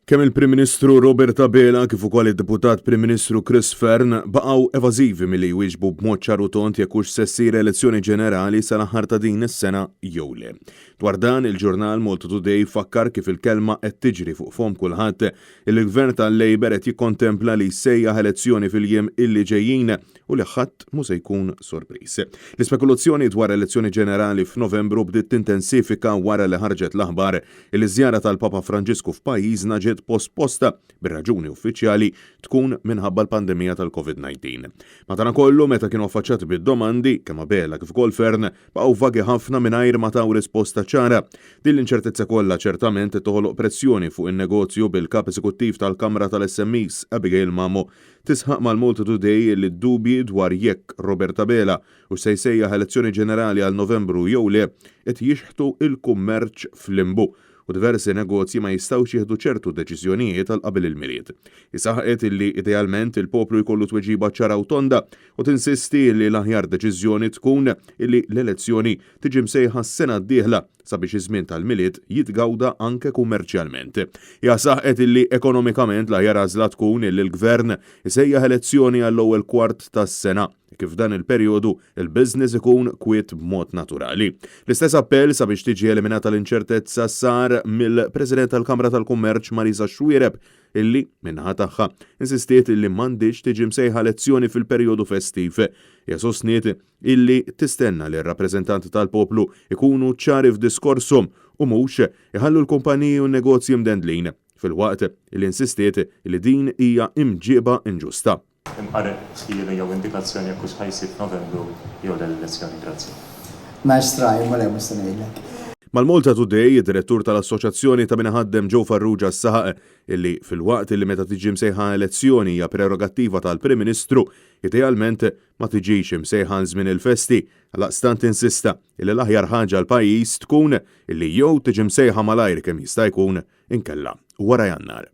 Kemm il-Prim Ministru Robert Abela kif ukoll id-Deputat Prim Ministru Chris Fearne baqgħu evażivi milli jwieġbu b'mod ċar u tond jekk hux se ssir elezzjoni ġenerali sal-aħħar ta' din is-sena jew le. Dwar dan, il-ġurnal Malta Today fakkar kif il-kelma qed tiġri fuq fomm kulħadd illi l-Gvern tal-Labour qed jikkontempla li jsejjaħ elezzjoni fil-jiem illi ġejjin u li ħadd mhu se jkun sorpriż. L-ispekulazzjoni dwar elezzjoni ġenerali f'Novembru bdiet tintensifika wara li ħarġet l-aħbar illi ż-żjara tal-Papa Franġisku f'pajjiżna ġiet posposta bir-raġuni uffiċjali tkun minħabba l-pandemija tal-Covid-19. Madankollu, meta kienu affaċċjati bid-domandi, kemm Abela kif ukoll Fearne baqgħu vagi ħafna mingħajr ma taw risposta ċara. Din l-inċertezza kollha ċertament qed toħoloq pressjoni fuq in-negozju bil-Kap Eżekuttiv tal-Kamra tal-SMEs, Abigail Mamo, tisħaq mal-Malta Today li d-dubji dwar jekk Robert Abela hux se jsejjaħ elezzjoni ġenerali għal Novembru jew le qed jixħtu l-kummerċ f'limbu u diversi negozji ma jistgħux jieħdu ċertu deċiżjonijiet għal qabel il-Milied. Hi saħqet illi idealment il-poplu jkollu tweġiba ċara u tonda u tinsisti illi l-aħjar deċiżjoni tkun illi l-elezzjoni tiġi msejħa s-sena d-dieħla sabiex iż-żmien tal-Milied jitgawda anke kummerċjalment. Hija saħqet illi ekonomikament l-aħjar għażla tkun illi l-Gvern isejjaħ elezzjoni għall-ewwel kwart tas-sena, kif f'dan il-perjodu l-business ikun kwiet b'mod naturali. L-istess appell sabiex tiġi eliminata l-inċertezza sar mill-President tal-Kamra tal-Kummerċ Marisa Xuereb illi, min-naħa tagħha, insistiet illi m'għandhiex tiġi msejħa elezzjoni fil-perjodu festiv. Hija sostniet illi tistenna li r-rappreżentanti tal-poplu jkunu ċari f'diskorshom u mhux iħallu l-kumpaniji u n-negozji mdendlin, filwaqt illi insistiet illi din hija imġieba inġusta. Imqar ħjiel jew indikazzjoni jekk hux ħa jsir f'Novembru jew le l-elezzjoni. Grazzi. Nice try, imma le mhux se ngħidlek. Mal-Malta Today, id-Direttur tal-Assoċjazzjoni ta' Min Iħaddem Joe Farrugia saħaq illi filwaqt illi meta tiġi msejħa elezzjoni hija prerogattiva tal-Prim Ministru, idealment ma tiġix imsejħa għal żmien il-festi, għalaqstant insista illi l-aħjar ħaġa għall-pajjiż tkun illi jew tiġi msejħa malajr kemm jista' jkun inkella wara Jannar.